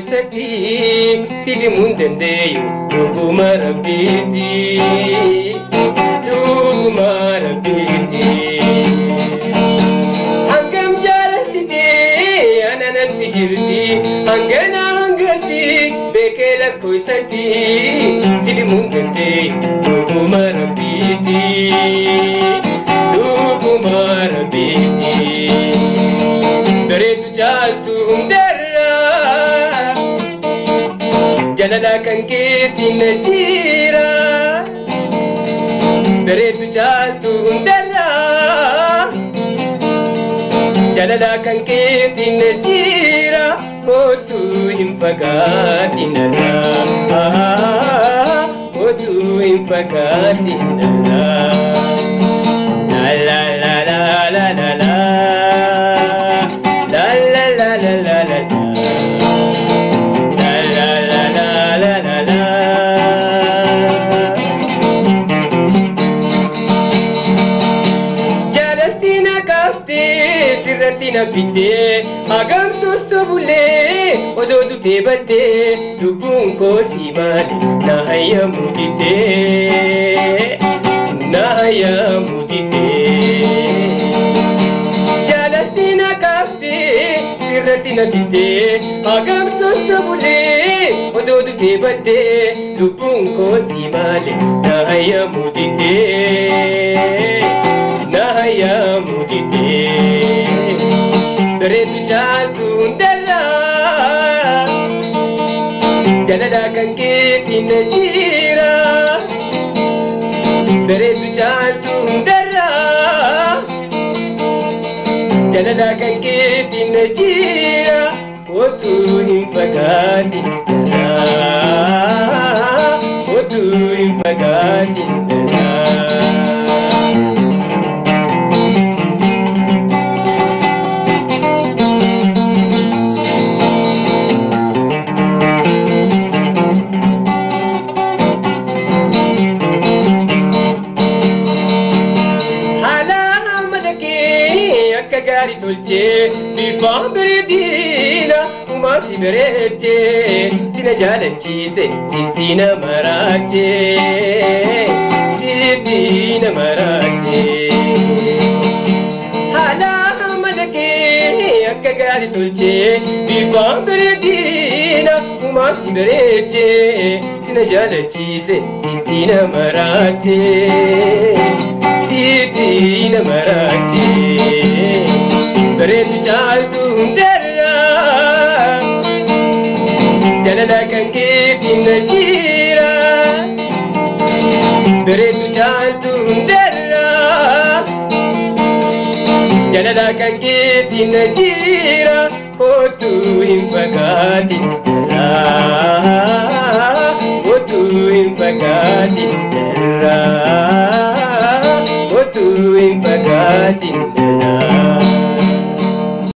lakkoofsatti sibimuun dandeeyu dhuguma rabbiiti dhuguma rabbiiti. Hangam jaalatitee ananatti jirti hangana hangasi beekee lakkoofsatti sibimuun dandeeyu dhuguma rabbiiti dhuguma rabbiiti. Bareedu caaltu hundarraa jalala kan keetiin na jira. Bareedu caaltu hundarraa jalala kan keetiin na jira. Kootu hin fagaatin narraa kootu hin fagaatin narraa. La la la la la la la. La la la la la la la la la la la la la. Jaalalti na qabdee sirratti na fiddee hagam sossobulee odoo dutee baddee lubbuun koo si maali na hayyamuu diddee na hayyamuu diddee. Jaalalti na qabdee sirratti na fiddee hagam sossobulee odoo dutee baddee lubbuun koo si maali na hayyamuu diddee na hayyamuu diddee. Bareedu caaltu hundarraa jalala kan keetiin na jira. Bareedu caaltu hundarraa jalala kan keetiin na jira. Kootu hin fagaatin narraa kootu hin fagaatin narraa. Haala amala kee akka gaarii tolchee bifaan bareedina uumaa si bareechee sina jaalachiise sitti na maraachee sitti na maraachee. Haala amala kee akka gaarii tolchee bifaan bareedina uumaa si bareechee sina jaalachiise sitti na maraachee. Sitti na maraachee. Bareedu caaltu hundarraa jalala kan keetiin na jira. Bareedu caaltu hundarraa jalala kan keetiin na jira. Kootu hin fagaatin narraa kootu hin fagaatin narraa kootu hin fagaatin